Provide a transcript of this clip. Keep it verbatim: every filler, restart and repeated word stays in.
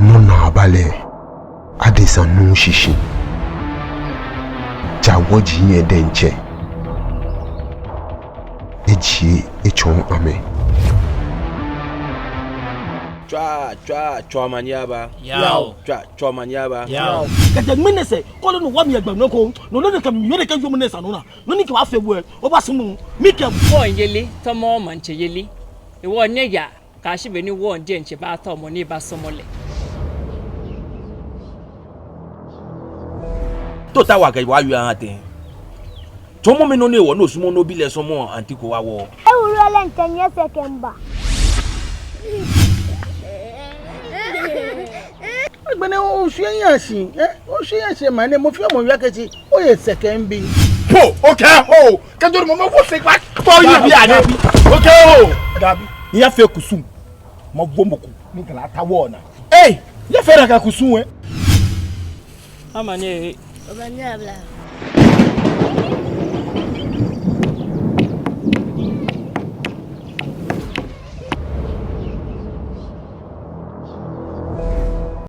Nɔ ni aba lɛ, adesa nuu shishi. Ja wɔji nyɛ diɛŋtsɛ. Ejie etsɔɔ amɛ. Tswa, tswa, tswa omanye aba. Yao. Tswa, tswa omanye aba. Yao. Kɛjɛ ŋmɛnɛ sɛɛ, kɔlɛ nɔ wa mi egba nɔ ko, nɔ nɔ ni kɛ mi yɛ kɛ yɔɔ mɛnɛ sa nɔ na. Nɔ ni kɛ wa fee wɛ, obaasumɔ mi kɛ. Wɔŋ yeli, tamɔ maŋtsɛ yeli. Ewɔ nɛɛ ya, kɛyashi be ni wɔŋ diɛŋtsɛ baatao mɔ ni baasɔmɔ lɛ. Tota wa kɛ wa yɔ aha tɛŋŋ. Tsɔɔmɔ mi nɔ ni ewɔ ni osumɔɔ ni obi lɛ sɔmɔ anti ko wa wɔ. Ewura lɛ ŋtɛ nyɛ sɛkɛ mba. Agbɛnɛ oshwie yɛ shi, eh? Oshwie yɛ shi ma nɛ mɔ fɛɛ mɔ wie akɛ shi oyɛ sɛkɛ mbi. Po, okay, oh, kɛjɛ mɔ mɔ wo se kwa. Po yi bi ane bi. Okay, oh. Dabi. Ni ya fee kusum. Mɔ wo mɔ ko. Ni kala ta wɔ na. Hey, ya fee da ka kusum we. Mama ne. Oba ni abla.